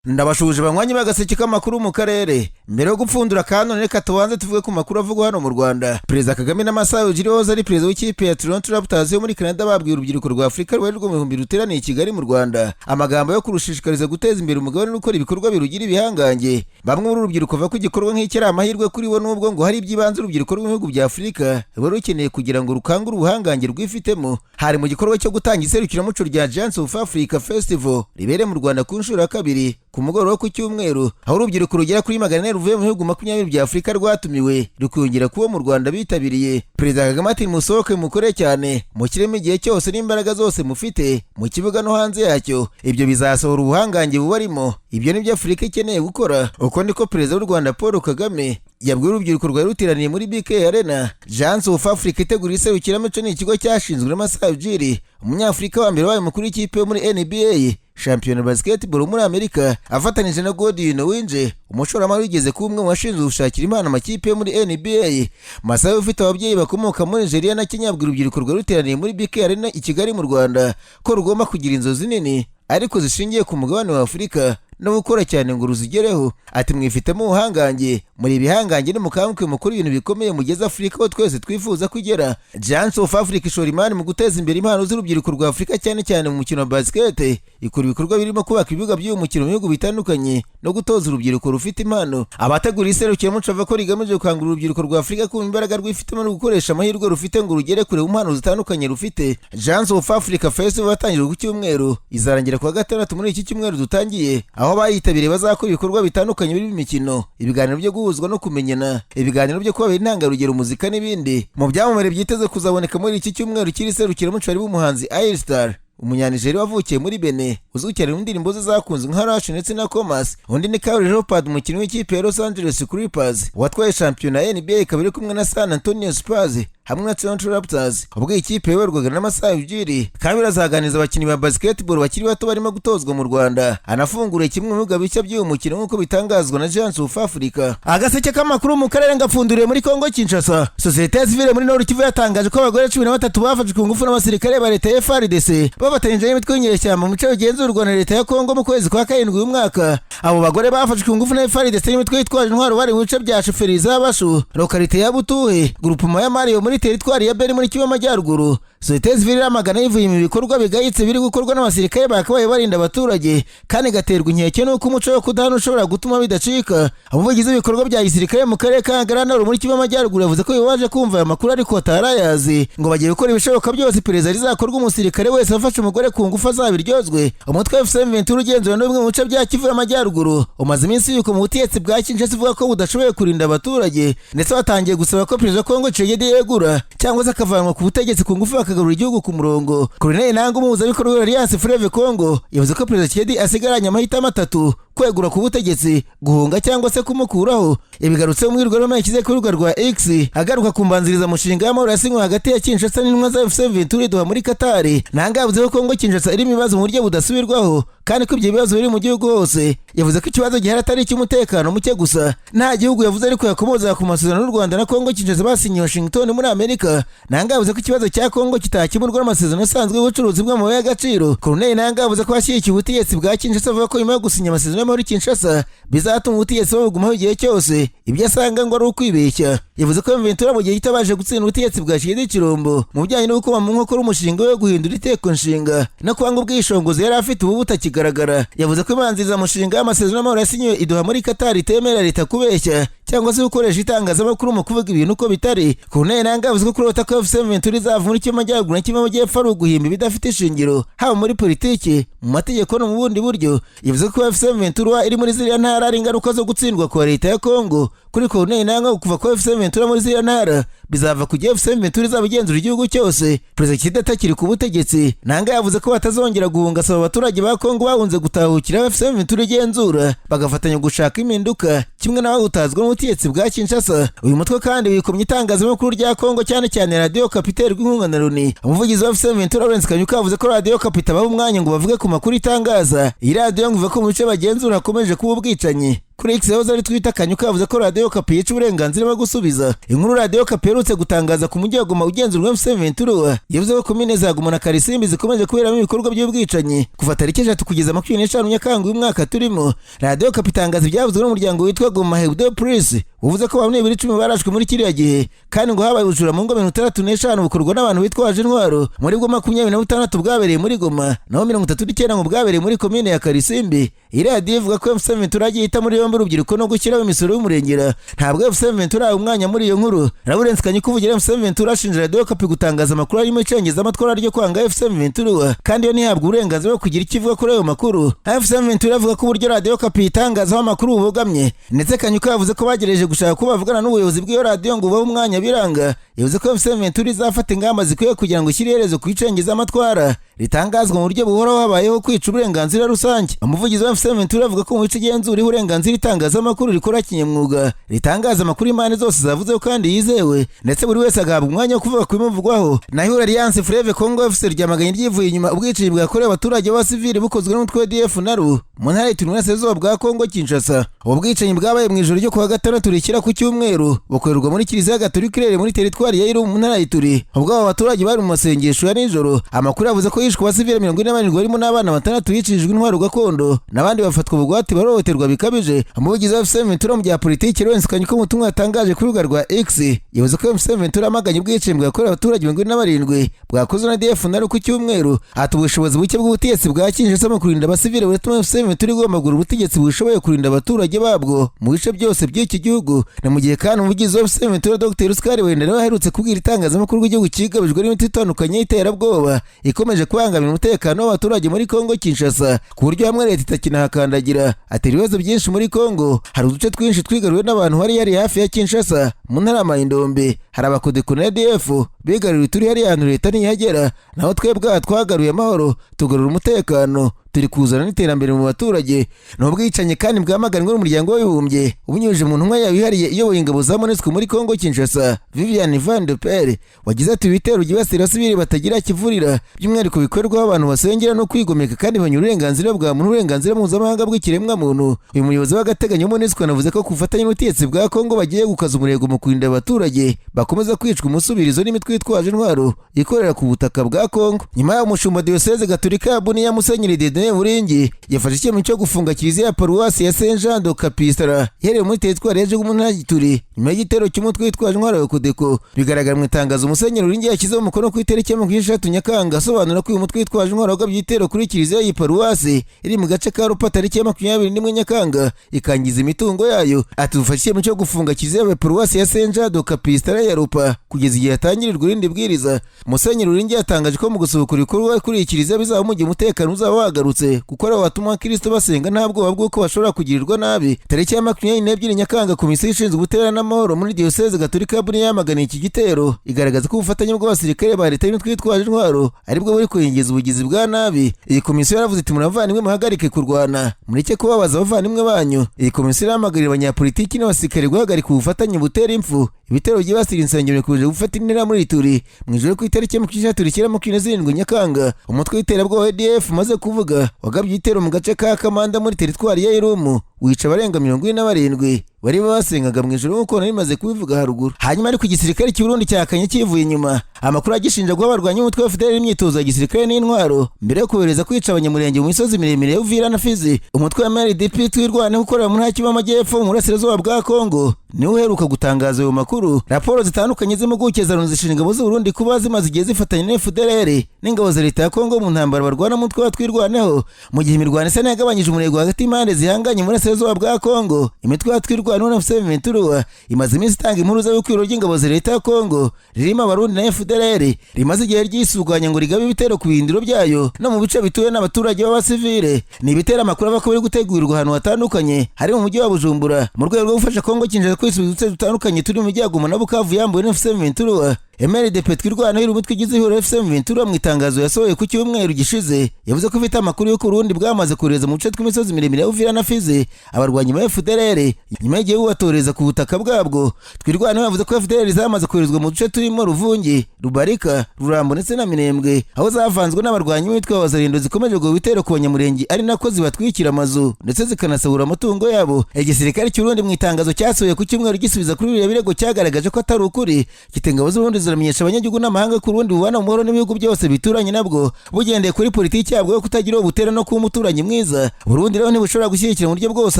Ndabashuje banywanyi b'agaseke k'amakuru mu karere. Mbere yo gupfundura kanone, reka tubanze tuvuge ku makuru avugwa hano mu Rwanda. Perezida Kagame na Masai Ujiri wahoze ari perezida w'ikipe ya Toronto Raptors yo muri Canada babwiye urubyiruko rwa Afurika rwari rwo mu 2000 ruteraniye i Kigali mu Rwanda amagambo yo kurushishikariza guteza imbere umugabane no gukora ibikorwa birugira ibihangange. Bamwe muri urubyiruko bavuga ko igikorwa nk'iki ari amahirwe kuri bo, nubwo ngo hari iby'ibanze urubyiruko rw'ibihugu bya Afurika ruba rukeneye kugira ngo rukangure ubuhangange rwifitemo. Hari mu gikorwa cyo gutanga iserukiramuco rya Giants of Africa Festival ribereye mu Rwanda ku nshuro ya kabiri ku mugoroba wo ku cyumweru, aho urubyiruko rugera kuri 400 ruvuye mu bihugu 20 bya Afurika rwatumiwe rukiyongera kuba mu Rwanda bitabiriye. Perezida Kagame ati: "Musohoke mukore cyane, mushyiremo igihe cyose n'imbaraga zose mufite mu kibuga no hanze yacyo, ibyo bizasohora ubuhangange bubarimo. Ibyo nibyo Afurika ikeneye gukora." Uko niko Perezida w'u Rwanda Paul Kagame yabwiye urubyiruko rwari ruteraniye muri BK Arena. Giants of Africa itegura iserukiramuco ni ikigo cyashinzwe na Masai Ujiri, umunyafurika wa mbere wabaye umukuru w'ikipe yo muri NBA, shampiyona basketball muri Amerika, afatanije na Godwin Owinje, umushoramari wigeze kuba umwe mu bashinzwe gushakira impano amakipe yo muri NBA. Masai ufite ababyeyi bakomoka muri Nigeria na Kenya abwira urubyiruko rwari ruteraniye muri BK Arena i Kigali mu Rwanda ko rugomba kugira inzozi nini ariko zishingiye ku mugabane wa Afurika no gukora cyane ngo ruzigereho. Ati: "Mwifitemo ubuhangange, muri ibihangange, nimukanguke mukora ibintu bikomeye mugeze Afurika aho twese twifuza kugera." Giants of Africa ishora imari mu guteza imbere impano z'urubyiruko rwa Afurika, cyane cyane mu mukino wa basket. Ikora ibikorwa birimo kubaka ibibuga by'uyu mukino mu bihugu bitandukanye no gutoza urubyiruko rufite impano. Abategura iserukiramuco bavuga ko rigamije gukangurira urubyiruko rwa Afurika kumva imbaraga rwifitemo no gukoresha amahirwe rufite ngo rugere kure mu mpano zitandukanye rufite. Giants of Africa Festival yatangijwe ku cyumweru, izarangira ku wa gatandatu muri iki cyumweru dutangiye, aho abayitabiriye bazakora ibikorwa bitandukanye birimo imikino, ibiganiro byo guhuzwa no kumenyana, ibiganiro byo kubabera intangarugero, muzika n'ibindi. Mu byamamare byiteze kuzaboneka muri iki cyumweru cy'iri serukiramuco harimo umuhanzi Ayra, umunyanigeri wavukiye muri Benin, uzwi cyane mu ndirimbo ze zakunzwe nka Rush ndetse na Commerce. Undi ni Kawhi Leonard, umukinnyi w'ikipe ya Los Angeles Clippers watwaye shampiyona ya NBA ikaba iri kumwe na San Antonio Spurs hamwe na Toronto Raptors ubwo iyi kipe yayoborwaga na Masai Ujiri. Kabiri azaganiriza abakinnyi ba basketball bakiri bato barimo gutozwa mu Rwanda, anafungure kimwe mu bibuga bishya by'uyu mukino nk'uko bitangazwa na Giants of Africa. Agaseke k'amakuru mu karere ngapfunduriye muri Congo Kinshasa. Sosiyete sivile muri Nord Kivu yatangaje ko abagore 13 bafashwe ku ngufu n'abasirikare ba leta ya FARDC bafatanyije n'imitwe y'inyeshyamba mu bice bigenzurwa na leta ya Congo mu kwezi kwa karindwi uyu mwaka. Abo bagore bafashwe ku ngufu na FARDC n'imitwe yitwaje intwaro bari mu bice bya chefferie z'Abashu, localité ya Butuhe, groupement ya Mario, muri teritwari ya Beni muri Kivu y'Amajyaruguru. Sosiyete sivile iramagana yivuye mu bikorwa bigayitse biri gukorwa n'abasirikare bakabaye barinda abaturage, kandi igaterwa inkeke n'uko umuco wo kudahana ushobora gutuma bidacika. Umuvugizi w'ibikorwa bya gisirikare mu karere ka Grand Nord muri Kivu y'Amajyaruguru yavuze ko bibabaje kumva aya makuru ariko atarayazi, ngo bagiye gukora ibishoboka byose iperereza rizakorwa, umusirikare wese wafashe umugore ku ngufu azabiryozwe. Umutwe wa AFC M23 ugenzura n'bimwe mu bice bya Kivu y'Amajyaruguru umaze iminsi yuko mu butegetsi bwa Kinshasa ivuga ko budashoboye kurinda abaturage, ndetse batangiye gusaba ko Perezida wa Kongo Tshisekedi yegura cyangwa se akavanwa ku butegetsi ku ngufu bakagarura igihugu ku murongo. Corneille Nangaa, umuhuzabikorwa wa Alliance Fleuve Congo, yavuze ko Perezida Tshisekedi asigaranye amahitamo atatu: kwegura ku butegetsi, guhunga cyangwa se kumukuraho. Ibigarutse mu mbwirwaruhame yashyize ku rubuga rwa X agaruka ku mbanzirizamushinga y'amahoro yasinywe hagati ya Kinshasa n'intumwa za AFC M23 Doha muri Qatar. Nangaa yavuze ko Kongo Kinshasa irimo ibibazo mu buryo budasubirwaho kandi ko ibyo bibazo biri mu gihugu hose. Yavuze ko ikibazo gihari atari icy'umutekano muke gusa. Nta gihugu yavuze ariko yakomoza ku masezerano y'u Rwanda na Kongo Kinshasa basinyiye Washington muri Amerika. Nangaa yavuze ko ikibazo cya Kongo kitakemurwa n'amasezerano asanzwe y'ubucuruzi bw'amabuye y'agaciro. Corneille Nangaa yavuze ko ashyigikiye ubutegetsi bwa Kinshasa, avuga ko nyuma yo gusinya amasezerano y'amahoro i Kinshasa bizatuma ubutegetsi babugumaho igihe cyose, ibyo asanga ngo ari ukwibeshya. Yavuze ko M23 mu gihe gito baje gutsinda ubutegetsi bwa Tshisekedi Tshilombo mu bijyanye no gukoma mu nkokora umushinga we wo guhindura iteko nshinga no kwanga ubwishongozi yari afite ubu butakigaragara. Yavuze ko ibanzirizamushinga y'amasezerano y'amahoro yasinyiwe i Doha muri Qatar itemera leta kubeshya cyangwa se gukoresha itangazamakuru mu kuvuga ibintu uko bitari. Corneille Nangaa yavuze ko kurota ko AFC M23 izava muri Kivu Amajyaruguru na Kivu Amajyepfo ari uguhimba ibidafite ishingiro, haba muri politiki, mu mategeko no mu bundi buryo. Yavuze ko AFC M23 iri muri ziriya ntara ari ingaruka zo gutsindwa kwa leta ya Kongo. Kuri Corneille Nangaa, kuva ko AFC M23 muri ziriya ntara bizava ku gihe AFC M23 izaba igenzura igihugu cyose, Perezida Tshisekedi atakiri ku butegetsi. Nangaa yavuze ko batazongera guhunga, asaba abaturage ba Kongo bahunze gutahukira AFC M23 igenzura, bagafatanya gushaka impinduka kimwe n'abahutazwa n'ubutegetsi bwa Kinshasa. Uyu mutwe kandi wikomye itangazamakuru rya Kongo, cyane cyane Radio Okapi inkunga na Loni. Umuvugizi wa AFC M23 Lawrence Kanyuka yavuze ko Radio Okapi itabaha umwanya ngo bavuge ku makuru itangaza. Iyi radiyo ngo ivuga ko mu bice bagenzura hakomeje kuba ubwicanyi. Kuri X yahoze ari Twitter, Kanyuka yavuze ko Radiyo Okapi yica uburenganzira bwo gusubiza inkuru Radiyo Okapi iherutse gutangaza ku mujyi wa Goma ugenzurwa M23. Yavuze ko komine za Goma na Karisimbi zikomeje kuberamo ibikorwa by'ubwicanyi kuva tariki 3 kugeza 25 Nyakanga uyu mwaka turimo. Radiyo Okapi itangaza ibyavuzwe n'umuryango witwa Goma Hebdo Plus, uvuze ko bamwe 20 barashwe muri kiriya gihe, kandi ngo habaye ubujura mu ngo 65 bukorwa n'abantu bitwaje intwaro. Muri bwo 26 bwabereye muri Goma, naho 39 ngo bwabereye muri komine ya Karisimbi. Iyi radiyo ivuga ko M23 yagiye ita muri yombi urubyiruko no gushyiraho imisoro y'umurengera. Ntabwo M23 umwanya muri iyo nkuru. Lawrence Kanyuka uvugira M23 ashinja Radiyo Okapi gutangaza amakuru arimo icengezamatwara ryo kwanga M23, kandi yo ntihabwa uburenganzira bwo kugira icyo ivuga kuri ayo makuru. M23 avuga ko uburyo Radiyo Okapi itangazaho amakuru bubogamye, ndetse Kanyuka yavuze ko bagerageje gushaka ko bavugana n'ubuyobozi bw'iyo radiyo ngo bubahe umwanya biranga. Yavuze ko M23 izafata ingamba zikwiye kugira ngo ishyire iherezo ku icengezamatwara ritangazwa mu buryo buhoraho habayeho kwica uburenganzira rusange. Umuvugizi wa M23 avuga ko mu bice igenzura uburenganzira itangazamakuru rikora kinyamwuga, ritangaza amakuru impande zose zavuzeho kandi yizewe, ndetse buri wese agahabwa umwanya wo kuvuga ku bimuvugwaho. Naho Alliance Fleuve Congo FC ryamaganye ryivuye inyuma ubwicanyi bwakorewe abaturage b'abasivili bukozwe n'umutwe wa ADF NALU mu ntara y'Ituri, Burasirazuba bwa Kongo Kinshasa. Ubu bwicanyi bwabaye mu ijoro ryo kuwa gatandatu rishyira ku cyumweru, bukorerwa muri Kiliziya Gatolika iherereye muri teritwari ya Irumu mu ntara y'Ituri, ubwo abo baturage bari mu masengesho ya nijoro. Amakuru yavuze ko hishwe abasivili 47 barimo n'abana batandatu bicishijwe intwaro gakondo, n'abandi bafatwa bugwate barohoterwa bikabije. Umuvugizi wa M23 mu bya politiki, Lawrence Kanyuka, mu butumwa yatangaje kuri rubuga rwa X, yavuze ko M23 yamaganye ubwicanyi bwakorewe abaturage 47 bwakozwe na ADF NALU ku cyumweru. Ati ubushobozi buke bw'ubutegetsi bwa Kinshasa mu kurinda abasivili buratuma M23 igomba kugura ubutegetsi bushoboye kurinda abaturage babwo mu bice byose by'iki gihugu. Ni mu gihe kandi umuvugizi wa M23 Dr Oscar Wenda nawe aherutse kubwira itangazamakuru rw'igihugu cyigabijwe n'imiti itandukanye y'iterabwoba ikomeje kubangamira umutekano w'abaturage muri Kongo Kinshasa, ku buryo hamwe leta itakinahakandagira. Atera ibibazo byinshi muri Kongo. Hari uduce twinshi twigaruriwe n'abantu hari yari hafi ya Kinshasa, mu ntara ya Maindombe hari abakodeko na ADF bigaruriye turi hariya hantu, leta ntihagera. Naho twebwe aha twagaruye amahoro, tugarura umutekano, turi kuzana n'iterambere mu baturage. Ni ubwicanyi kandi bwamaganwe n'Umuryango w'Abibumbye ubinyujije mu ntumwa yawe yihariye iyoboye ingabo za MONUSCO muri Kongo Kinshasa, Vivian Van de Perre, wagize ati ibitero byibasira abasivili batagira kivurira, by'umwihariko bikorerwaho abantu basengera no kwigomeka, kandi banyura uburenganzira bwa muntu, uburenganzira mpuzamahanga bw'ikiremwamuntu. Uyu muyobozi w'agateganyo wa MONUSCO anavuze ko ku bufatanye n'ubutegetsi bwa Kongo bagiye gukaza umurego mu kurinda abaturage bakomeza kwicwa umusubirizo n'imitwe yitwaje intwaro ikorera ku butaka bwa Kongo. Nyuma y'aho, umushumba Diyoseze Gatolika ya Bunia, Musenyeri Dieudonné Buringi, yafashe icyemezo cyo gufunga kiliziya ya paruwasi ya Saint Jean de Capistra iherereye muri teritwari ya Djugu mu ntara ya Ituri, nyuma y'igitero cy'umutwe witwaje intwaro ya Codeco. Bigaragara mu itangazo Musenyeri Buringi yashyizeho umukono ku itariki ya 23 Nyakanga, asobanura ko uyu mutwe witwaje intwaro wagabye igitero kuri kiliziya y'iyi paruwasi iri mu gace ka Rupa tariki ya 21 Nyakanga, ikangiza imitungo yayo. Ati dufashe icyemezo cyo gufunga kiliziya ya paruwasi ya Saint Jean de Capistra ya Rupa kugeza igihe hatangirirwa irindi bwiriza. Musenyeri Buringi yatangaje ko mu gusubukura ibikorwa kuri iyi kiliziya bizaba mu gihe umutekano uzaba wagarutse, kuko ari watuma abakristo basenga nta bwoba bw'uko bashobora kugirirwa nabi. Tariki ya 22 Nyakanga, komisiyo ishinzwe ubutabera n'amahoro muri Diyoseze Gatolika ya Bunia yamaganiye iki gitero, igaragaza ko ubufatanye bw'abasirikare ba leta n'imitwe yitwaje intwaro aribwo buri kuringiza ubugizi bwa nabi. Iyi komisiyo yaravuze iti muravandimwe, muhagarike kurwana, mureke kubabaza abavandimwe banyu. Iyi komisiyo irahamagarira abanyapolitiki n'abasirikare guhagarika ubufatanye butera impfu. Ibitero byibasira insengero bikomeje gufata intera muri Ituri. Mu ijoro ku itariki ya 23 rishyira 27 Nyakanga, umutwe w'iterabwoba wa ADF umaze kuvuga wagabye igitero mu gace ka Kamanda muri teritwari ya Irumu, wica abarenga 47 bari basengaga mu ijoro, nk'uko nari maze kubivuga haruguru. Hanyuma ariko igisirikare cy'u Burundi cyakanye kivuye inyuma amakuru agishinja guha abarwanyi umutwe wa FDLR imyitozo ya gisirikare n'intwaro mbere yo kohereza kwica Abanyamurenge mu misozi miremire ya Uvira na Fizi. Umutwe wa MRDP Twirwaneho ukorera mu ntara y'Kivu y'Amajyepfo mu burasirazuba bwa Kongo niwe uheruka gutangaza ayo makuru. Raporo zitandukanye z'impuguke za Loni zishinja ingabo z'u Burundi kuba zimaze igihe zifatanya na FDLR n'ingabo za leta ya Kongo mu ntambara barwana umutwe wa Twirwaneho, mu gihe imirwano isa n'iyagabanyije umurego hagati y'impande zihanganye mu burasirazuba bwa Kongo. Imitwe ya Twirwaneho na M23 imaze iminsi itanga inkuru z'abikwiro ry'ingabo za leta ya Kongo ririmo Abarundi na FDLR rimaze igihe ryisuganya ngo rigabe ibitero ku birindiro byayo no mu bice bituwe n'abaturage b'abasivile. Ni ibitero amakuru ava ko biri gutegurirwa ahantu hatandukanye hari mu mujyi wa Bujumbura, mu rwego rwo gufasha Kongo Kinshasa kwisubiza uduce dutandukanye turi mu mujyi wa Goma na Bukavu yambuwe na M23. MRDP Twirwaneho iri umutwe ugize ihuriro AFC M23 mu itangazo yasohoye ku cyumweru gishize yavuze ko ifite amakuru y'uko Uburundi bwamaze kohereza mu duce tw'imisozi miremire ya Uvira na Fizi abarwanyi ba FDLR nyuma y'igihe bubatoreza ku butaka bwabwo. Twirwaneho yavuze ko FDLR zamaze koherezwa mu duce turimo Ruvungi, Rubarika, Rurambo ndetse na Minembwe, aho zavanzwe n'abarwanyi b'umutwe wa Wazalendo zikomeje guha ibitero ku Banyamurenge, ari nako zibatwikira amazu ndetse zikanasahura amatungo yabo. Igisirikare cy'Uburundi mu itangazo cyasohoye ku cyumweru gisubiza kuri biriya birego cyagaragaje ko atari ukuri, kiti ingabo z'Uburundi ziramenyesha abanyagihugu n'amahanga ko Uburundi bubana mu mahoro n'ibihugu byose bituranye nabwo, bugendeye kuri politiki yabwo yo kutagira uwo butera no kuba umuturanyi mwiza. Burundi rero ntibushobora gushyigikira mu buryo bwose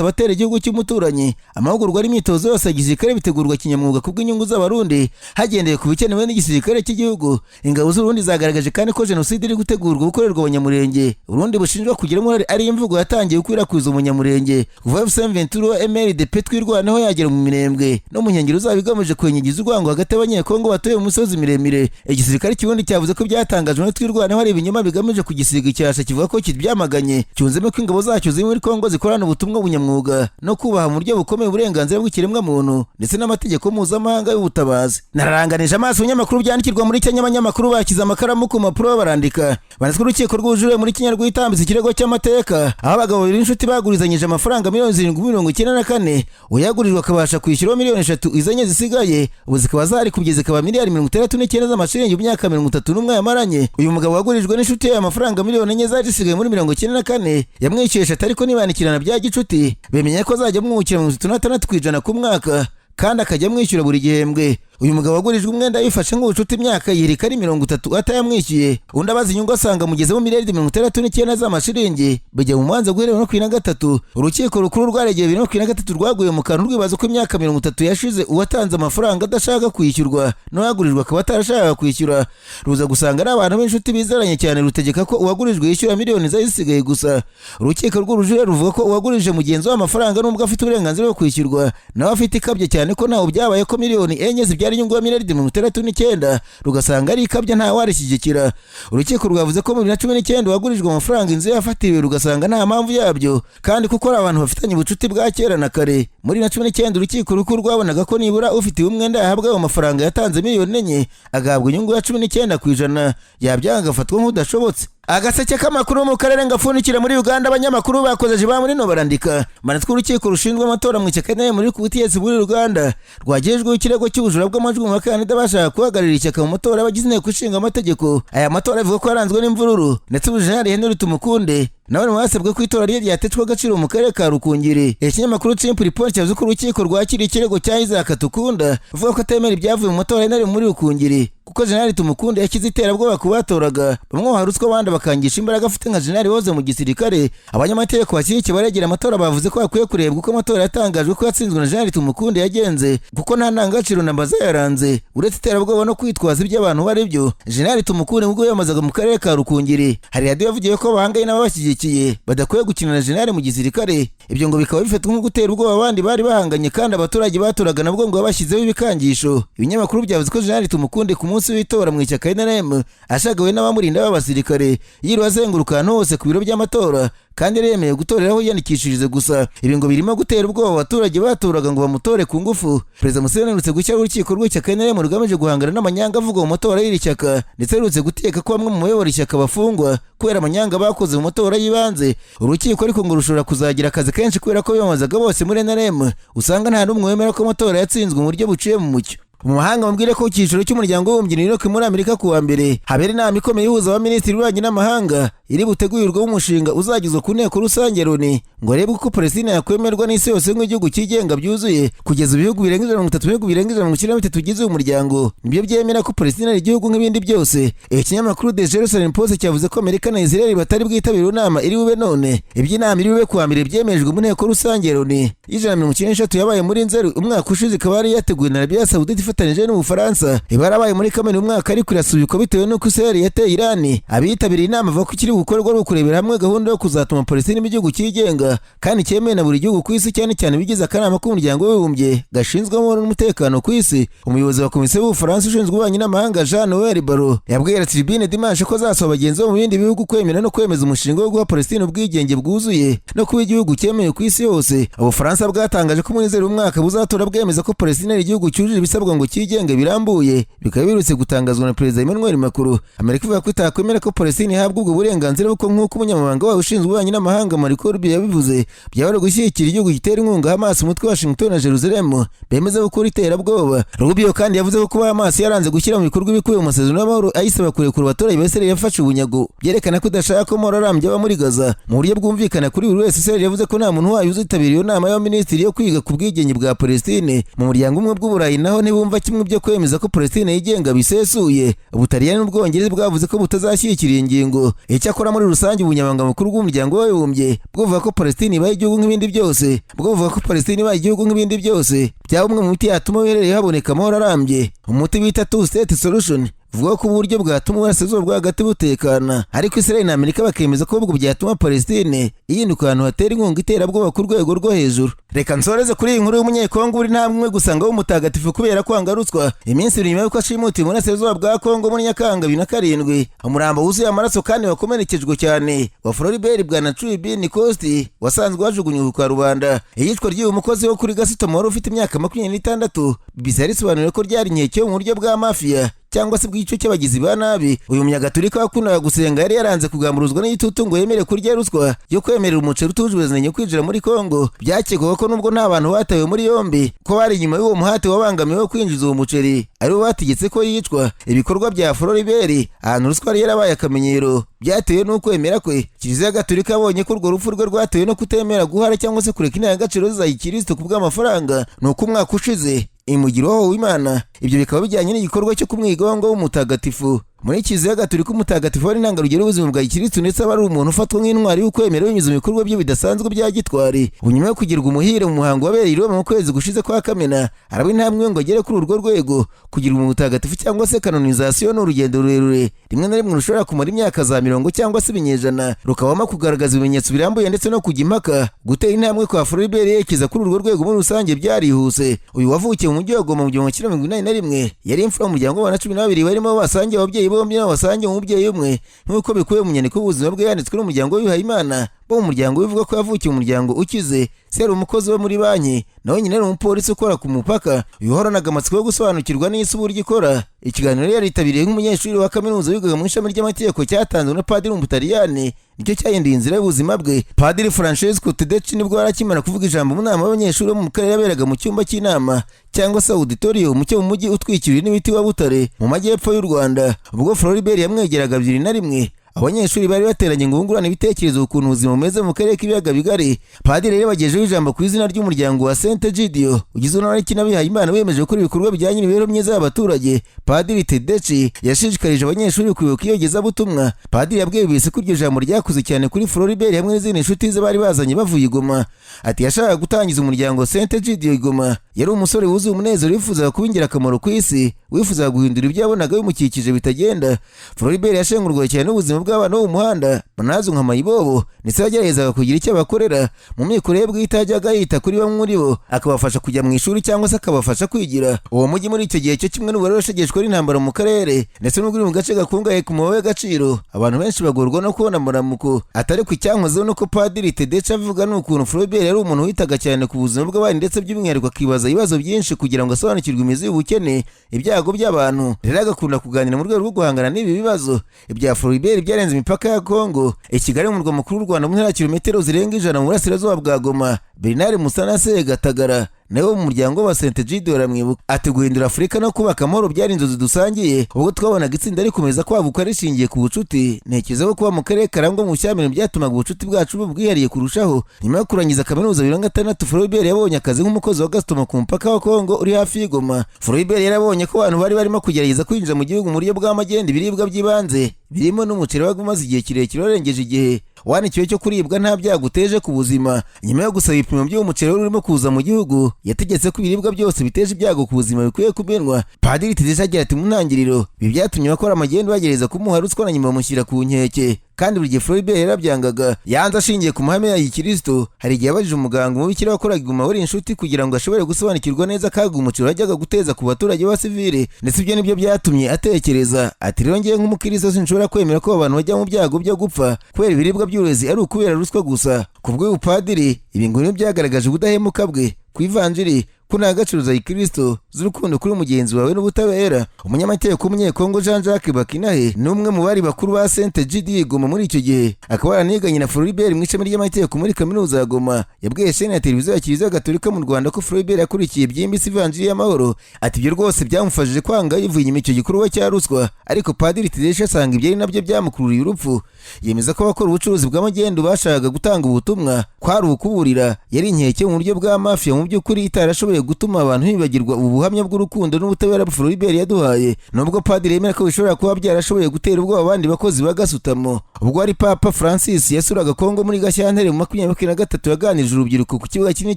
abatera igihugu cy'umuturanyi. Amahugurwa n'imyitozo yose ya gisirikare bitegurwa kinyamwuga kubw'inyungu z'Abarundi, hagendewe ku bikenewe n'igisirikare cy'igihugu. Ingabo z'Uburundi zagaragaje kandi ko jenoside iri gutegurwa gukorerwa Abanyamurenge Uburundi bushinjwa kugira uruhare ari imvugo yatangiye gukwirakwiza umunyamurenge kuva AFC M23 MRDP Twirwaneho yagera mu Minembwe no mu nkengero zabo, igamije kwenyegiza urwango hagati y'Abanyekongo batuye mu misozi miremire. Igisirikare cy'Uburundi cyavuze ko byatangajwe na Twirwaneho ari ibinyoma bigamije kugisiga icyasha, kivuga ko kibyamaganye, cyunzemo ko ingabo zacyo ziri muri Kongo zikorana ubutumwa bunyamwuga no kubaha mu buryo bukomeye uburenganzira bw'ikiremwamuntu ndetse n'amategeko mpuzamahanga y'ubutabazi. Nararanganije amaso ibinyamakuru byandikirwa muri Kenya, abanyamakuru bakize amakaramu ku mpapuro barandika. Banditswe urukiko rw'ubujurire muri Kenya rwitambitse ikirego cy'amateka, aho abagabo babiri b'inshuti bagurizanyije amafaranga 794,000,000, uyagurijwe akabasha kwishyuraho 3 miliyoni, izanye zisigaye ubu zikaba zarikubye zikaba miliyari 69 z'amashiringi mu myaka 31 yamaranye. Uyu mugabo wagurijwe n'inshuti ye amafaranga 4 miliyoni zari zisigaye muri 94 yamwishyuye 3, ariko nibandikirana bya gicuti bemenya ko azajya amwungukira 36% ku mwaka kandi akajya amwishyura buri gihembwe. Uyu mugabo wagurijwe umwenda yifashe nk'ubucuti imyaka yirika ari 30 atayamwishyuye, undi abaza inyungu asanga mugezemo miliyari 69 z'amashiringi, bijya mu manza guhera 2023. Urukiko rukuru rwaregeye 2023 rwaguye mu kantu rwibaza ko imyaka 30 yashize uwatanze amafaranga adashaka kwishyurwa n'uwagurijwe akaba atarashakaga kwishyura, ruza gusanga ari abantu b'inshuti bizeranye cyane, rutegeka ko uwagurijwe yishyura miliyoni zari zisigaye gusa. Urukiko rw'ubujurire ruvuga ko uwagurije mugenzi we amafaranga nubwo afite uburenganzira bwo kwishyurwa nawe afite ikabye cyane, ko ntawe byabaye ko 4 miliyoni zibyara inyungu ya miliyari 69, rugasanga ari ikabye nta warishyigikira. Urukiko rwavuze ko mu 2019 uwagurijwe amafaranga inzu yafatiriwe, rugasanga nta mpamvu yabyo kandi kuko ari abantu bafitanye ubucuti bwa kera na kare. Muri 2019 urukiko rukuru rwabonaga ko nibura ufitiwe umwenda yahabwa ayo mafaranga yatanze 4 miliyoni, agahabwa inyungu ya 19%, yabyanga agafatwa nk'udashobotse. Agaseke k'amakuru mu karere ngapfundikira muri Uganda, abanyamakuru bakoze ba muri no barandika manitswe urukiko rushinzwe amatora mu ishyaka NRM muri ku butegetsi muri Uganda rwagejejweho ikirego cy'ubujura bw'amajwi mu bakandida bashaka guhagararira ishyaka mu matora y'abagize inteko ishinga amategeko. Aya matora avuga ko yaranzwe n'imvururu, ndetse ubu Jenerali Henry Tumukunde nawe mu basabwe ko itora rye ryateshwa agaciro mu karere ka Rukungiri. Ikinyamakuru Chimp Report cyavuze ko urukiko rwakiriye ikirego cya Isaac Tukunda avuga ko atemera ibyavuye mu matora ya muri Rukungiri, kuko Jenerali Tumukunde yashyize iterabwoba ku batoraga, bamwe baha ruswa abandi bakangisha imbaraga afite nka Jenerali woze mu gisirikare. Abanyamategeko bashyigikiye baregera amatora bavuze ko hakwiye kurebwa uko amatora yatangajwe ko yatsinzwe na Jenerali Tumukunde yagenze, kuko nta ndangagaciro na mbaza yaranze uretse iterabwoba no kwitwaza ibyo abantu bari byo. Jenerali Tumukunde ubwo yiyamamazaga mu karere ka Rukungiri, hari radiyo yavugiye ko bahanganye n'ababashyigikiye badakwiye gukina na Jenerali mu gisirikare. Ibyo ngo bikaba bifatwa nko gutera ubwoba abandi bari bahanganye, kandi abaturage batoraga nabwo ngo babashyizeho ibikangisho. Ibinyamakuru byavuze ko Jenerali Tumukunde ku munsi w'itora mu ishyaka NRM ashagawe n'abamurinda b'abasirikare yiriwe azenguruka ahantu hose ku biro by'amatora, kandi yari yemewe gutorera aho yiyandikishirize gusa. Ibi ngo birimo gutera ubwoba abaturage batoraga ngo bamutore ku ngufu. Perezida Museveni aherutse gushyiraho urukiko rw'ishyaka NRM rugamije guhangana n'amanyanga avugwa mu matora y'iri shyaka, ndetse aherutse guteka ko bamwe mu bayobora ishyaka bafungwa kubera amanyanga bakoze mu matora y'ibanze. Urukiko ariko ngo rushobora kuzagira akazi kenshi kubera ko biyamamazaga bose muri NRM usanga nta n'umwe wemera ko amatora yatsinzwe mu buryo buciye mu mucyo. Mu mahanga, mubwire ko ku cyicaro cy'umuryango w'abibumbye New York muri Amerika ku wa mbere habera inama ikomeye ihuza abaminisitiri b'ububanyi n'amahanga, iri butegurirwemo umushinga uzagezwa ku nteko rusange Loni ngo harebwe uko Palestina yakwemerwa n'isi yose nk'igihugu cyigenga byuzuye. Kugeza ibihugu birenga 130, ibihugu birenga 193 bigize uyu muryango nibyo byemera ko Palestina ari igihugu nk'ibindi byose. Ikinyamakuru The Jerusalem Post cyavuze ko Amerika na Israel batari bwitabire inama iri bube none. Iby'inama iri bube ku wa mbere byemejwe mu nteko rusange Loni y'193 yabaye muri Nzeri umwaka ushize, ikaba yari yateguwe na Arabia Saudite ifatanije n'Ubufaransa. Iba yarabaye muri Kamena uyu mwaka, ariko irasubikwa bitewe n'uko Israel yateye Irani. Abitabiriye inama bavuga ko ikiri gukorwa ari ukurebera hamwe gahunda yo kuzatuma Palestina iba igihugu cyigenga kandi cyemewe na buri gihugu ku isi, cyane cyane ibigize akanama k'umuryango w'abibumbye gashinzwe amahoro n'umutekano ku isi. Umuyobozi wa komisiyo y'Ubufaransa ushinzwe ububanyi n'amahanga, Jean Noel Barrot, yabwiye La Tribune Dimanche ko azasaba bagenzi bo mu bindi bihugu kwemera no kwemeza umushinga wo guha Palestina ubwigenge bwuzuye no kuba igihugu cyemewe ku isi yose. Ubufaransa bwatangaje ko muri Nzeri umwaka buzatora bwemeza ko Palestina ari igihugu cyujuje ibisabwa ngo ngo cyigenge birambuye, bikaba biherutse gutangazwa na Perezida Emmanuel Macron. Amerika ivuga ko itakwemera ko Palestine ihabwa ubwo burenganzira, kuko nk'uko umunyamabanga wayo ushinzwe ububanyi n'amahanga Marco Rubio yabivuze, byaba ari ugushyigikira igihugu gitera inkunga Hamas, umutwe wa Washington na Jerusalem bemeza gukora iterabwoba. Rubio kandi yavuze ko kuba Hamas yaranze gushyira mu bikorwa ibikubiye mu masezerano y'amahoro ayisaba kurekura abaturage ba Israel yafashe ubunyago, byerekana ko idashaka ko amahoro arambye aba muri Gaza. Mu buryo bwumvikana kuri buri wese, Israel yavuze ko nta muntu wayo uzitabira iyo nama y'abaminisitiri yo kwiga ku bwigenge bwa Palestine. Mu muryango umwe bw'Uburayi naho ntibumva kimwe byo kwemeza ko Palestine yigenga bisesuye. Ubutaliyani n'Ubwongereza bwavuze ko butazashyigikira iyi ngingo. Icyakora muri rusange, ubunyamabanga bukuru bw'umuryango w'abibumbye bwo buvuga ko Palestine ibaye igihugu nk'ibindi byose, bwo buvuga ko Palestine ibaye igihugu nk'ibindi byose byaba umwe mu miti yatuma uherereye haboneka amahoro arambye, umuti bita two state solution, vuga ko uburyo bwatuma uburasirazuba bwo hagati butekana. Ariko Israel na Amerika bakemeza ko ubwo byatuma Palestine ihinduka ahantu hatera inkunga iterabwoba ku rwego rwo hejuru. Reka nsoreze kuri iyi nkuru y'umunyekongo uri ntambwe imwe gusa ngo w'umutagatifu kubera kwanga ruswa. Iminsi 2 nyuma y'uko ashimutiwe mu burasirazuba bwa Kongo muri Nyakanga 2007, umurambo wuzuye amaraso kandi wakomerekejwe cyane wa Floribert Bwana Chui Bin Costi wasanzwe wajugunywe ku karubanda. Iyicwa ry'uyu mukozi wo kuri gasutamo wari ufite imyaka 26, BBC yarisobanuye ko ryari inkeke yo mu buryo bwa mafiya cyangwa se bw'igice cy'abagizi ba nabi. Uyu munyagatulika wakundaga gusenga yari yaranze kugamburuzwa n'igitutu ngo yemere kurya ruswa yo kwemerera umuceri utuje ubuziranenge kwinjira muri Kongo. Byakekwaga ko nubwo nta bantu batawe muri yombi ko bari inyuma y'uwo muhati wabangamiwe wo kwinjiza uwo muceri, aribo bategetse ko yicwa. Ibikorwa bya Floribert ahantu ruswa yari yarabaye akamenyero byatewe n'ukwemera kwe. Kiliziya Gatolika yabonye ko urwo rupfu rwe rwatewe no kutemera guhara cyangwa se kureka indangagaciro za gikristo ku bw'amafaranga, ni uko umwaka ushize imugira w'Imana. Ibyo bikaba bijyanye n'igikorwa cyo kumwigongo w'umutagatifu. Muri Kiliziya Gatolika, umutagatifu wari intangarugero y'ubuzima bwa gikristo, ndetse aba ari umuntu ufatwa nk'intwari y'ukwemera binyuze mu bikorwa bye bidasanzwe bya gitwari. Ubu nyuma yo kugirwa umuhire mu muhango wabereye i Roma mu kwezi gushize kwa Kamena, araba intambwe ngo agere kuri urwo rwego. Kugira umutagatifu cyangwa se canonisation ni urugendo rurerure, rimwe na rimwe rushobora kumara imyaka za mirongo cyangwa se ibinyejana, rukabamo kugaragaza ibimenyetso birambuye ndetse no kujya impaka. Gutera intambwe kwa Floribert yerekeza kuri urwo rwego muri rusange byarihuse. Uyu wavukiye mu mujyi wa Goma mu 1981 yari imfura mu muryango w'abana 12, barimo basangiye ababyeyi bombi n'abasangiye umubyeyi umwe, nk'uko bikubiye mu nyandiko y'ubuzima bwe yanditswe n'umuryango w'Abihayimana bo mu muryango. Bivuga ko yavukiye mu muryango ukize, se yari umukozi wo muri banki, nawe nyina yari umupolisi ukora ku mupaka. Uyu uhoranaga amatsiko yo gusobanukirwa n'isi uburyo ikora, ikiganiro yari yaritabiriye nk'umunyeshuri wa kaminuza wigaga mu ishami ry'amategeko cyatanzwe na padiri w'Umutaliyani nicyo cyahinduye inzira y'ubuzima bwe. Padiri Francesco Tedeschi nibwo yari akimara kuvuga ijambo mu nama y'abanyeshuri bo mu karere yaberaga mu cyumba cy'inama cyangwa se auditorium cyo mu mujyi utwikiriwe n'ibiti wa Butare mu majyepfo y'u Rwanda. Ubwo Floribert yamwegeraga 2001, abanyeshuri bari bateranye ngo bungurane ibitekerezo ukuntu ubuzima bumeze mu karere k'ibiyaga bigari. Padiri rero bagejeho ijambo ku izina ry'umuryango wa Saint Egidio ugizwe n'abahabimana bemeje gukora ibikorwa bijyanye n'imibereho myiza y'abaturage. Padiri Tedeschi yashishikarije abanyeshuri kwibuka iyogezabutumwa. Padiri yabwiye BBC ko iryo jambo ryakuze cyane kuri Floribert hamwe n'izindi nshuti ze bari bazanye bavuye i Goma. Ati: "Yashakaga gutangiza umuryango Saint Egidio i Goma. Yari umusore wuzuye umunezero, wifuzaga kuba ingirakamaro ku isi, wifuzaga guhindura ibyo yabonaga bimukikije bitagenda." Floribert yashengurwaga cyane n'ubuzima bw'abana bo mu muhanda banazwi nka mayibobo, ndetse yageragezaga kugira icyo abakorera mu mikoro ye bwite. Yajyaga yita kuri bamwe muri bo, akabafasha kujya mu ishuri cyangwa se akabafasha kwigira. Uwo mujyi muri icyo gihe cyo kimwe n'ubu washegeshwe n'intambara mu karere, ndetse n'ubwo uri mu gace gakungahaye ku mabuye y'agaciro, abantu benshi bagorwa no kubona amaramuko. Atari ku icyankozeho nuko padiri Tedeschi avuga ni ukuntu Floribert yari umuntu witaga cyane ku buzima bw'abandi, ndetse by'umwihariko akibaza ibibazo byinshi kugira ngo asobanukirwe imizi y'ubukene, ibyago by'abantu. Rero agakunda kuganira mu rwego rwo guhangana n'ibi bibazo. Ibya Floribert byarenze imipaka ya Kongo. I Kigali mu murwa mukuru w'u Rwanda, mu ntera ya kilometero zirenga 100 mu burasirazuba bwa Goma, Bernard Musanase Gatagara nawe wo mu muryango wa Saint Egidio aramwibuka. Ati: "Guhindura Afurika no kubaka amahoro byari inzozi dusangiye. Ubwo twabonaga itsinda rikomeza kwaguka rishingiye ku bucuti, ntekereza ko kuba mu karere karangwa mu bushyamirane byatumaga ubucuti bwacu buba bwihariye kurushaho." Nyuma yo kurangiza kaminuza 2006, Floribert yabonye akazi nk'umukozi wa gasutamo ku mupaka wa Kongo uri hafi y'Igoma. Floribert yarabonye ko abantu bari barimo kugerageza kwinjira mu gihugu mu buryo bw'amagenda ibiribwa by'ibanze birimo n'umuceri wabaga umaze igihe kirekire warengeje igihe wanikiwe cyo kuribwa nta byago uteje ku buzima. Nyuma yo gusaba ibipimo by'uwo muceri wari urimo kuza mu gihugu, yategetse ko ibiribwa byose biteje ibyago ku buzima bikwiye kumenwa. Padiri Tedeschi agira ati: "Mu ntangiriro ibi byatumye abakora amagendu bagerageza kumuha ruswa na nyuma bamushyira ku nkeke, kandi buri gihe Floribert yarabyangaga." Yanze ashingiye ku mahame ya gikristo. Hari igihe yabajije umuganga umubikira wakoraga iguma wari inshuti kugira ngo ashobore gusobanukirwa neza akaga umuceri wajyaga guteza ku baturage b'abasivile, ndetse ibyo nibyo byatumye atekereza. Ati: "Rero ngewe nk'umukristo sinshobora kwemera ko abantu bajya mu byago byo gupfa kubera ibiribwa by'uburezi ari ukubera ruswa gusa." Ku bw'uyu padiri, ibi ngo nibyo byagaragaje ubudahemuka bwe. Ku ivanjiri, ku ndangagaciro za gikristo z'urukundo kuri mugenzi wawe n'ubutabera. Umunyamategeko w'Umunyekongo Jean Jacques Bakinahe ni umwe mu bari bakuru ba Saint Egidie Goma muri icyo gihe, akaba yaraniganye na Floribert mu ishami ry'amategeko muri kaminuza ya Goma. Yabwiye shene ya televiziyo ya Kiliziya Gatolika mu Rwanda ko Floribert yakurikiye byimbitse ivanjiri y'amahoro. Ati: "Ibyo rwose byamufashije kwanga yivuye inyuma icyo gikorwa cya ruswa." Ariko Padiri Tedeschi asanga ibyo ari nabyo byamukururiye urupfu. Yemeza ko abakora ubucuruzi bw'amagendu bashakaga gutanga ubutumwa kwari ukuburira, yari inkeke mu buryo bwa mafia mu by'ukuri itarashoboye gutuma abantu bibagirwa ubu buhamya bw'urukundo n'ubutabera Floribert yaduhaye. Nubwo padiri yemera ko bishobora kuba byarashoboye gutera ubwoba abandi bakozi ba gasutamo. Ubwo ari Papa Francis yasuraga Kongo muri Gashyantare mu 2023, yaganirije urubyiruko ku kibuga kinini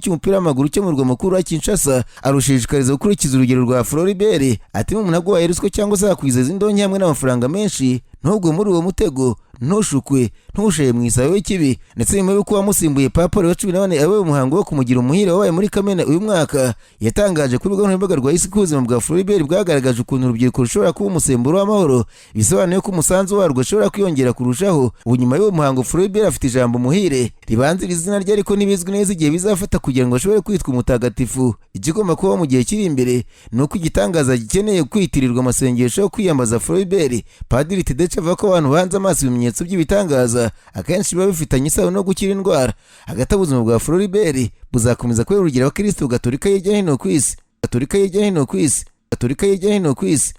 cy'umupira w'amaguru cyo mu murwa mukuru wa Kinshasa, arushishikariza gukurikiza urugero rwa Floribert. Ati: "Umuntu aguhaye ruswa cyangwa se akwizeza indonke hamwe n'amafaranga menshi, ntugwe muri uwo mutego, ntushukwe, ntushaye mu isayo y'ikibi." Ndetse nyuma y'uko wamusimbuye Papa Leo 14 abaye umuhango wo kumugira umuhire wabaye muri Kamena uyu mwaka, yatangaje ku rubuga nkoranyambaga rwa X ko ubuzima bwa Floribert bwagaragaje ukuntu urubyiruko rushobora kuba umusemburo w'amahoro, bisobanuye ko umusanzu warwo ushobora kwiyongera kurushaho. Ubu nyuma y'uwo muhango, Floribert afite ijambo "muhire" ribanziriza izina rye, ariko ntibizwi neza igihe bizafata kugira ngo ashobore kwitwa umutagatifu. Ikigomba kubaho mu gihe kiri imbere ni uko igitangaza gikeneye kwitirirwa amasengesho yo kwiyambaza Floribert. Padiri Tedeschi avuga ko abantu banze amaso ibimenyetso by'ibitangaza akenshi biba bifitanye isano no gukira indwara. Hagati aho, ubuzima bwa Floribert buzakomeza kubera urugero abakirisitu gatolika hirya no hino ku isi, gatolika hirya no hino ku isi, gatolika hirya no hino ku isi.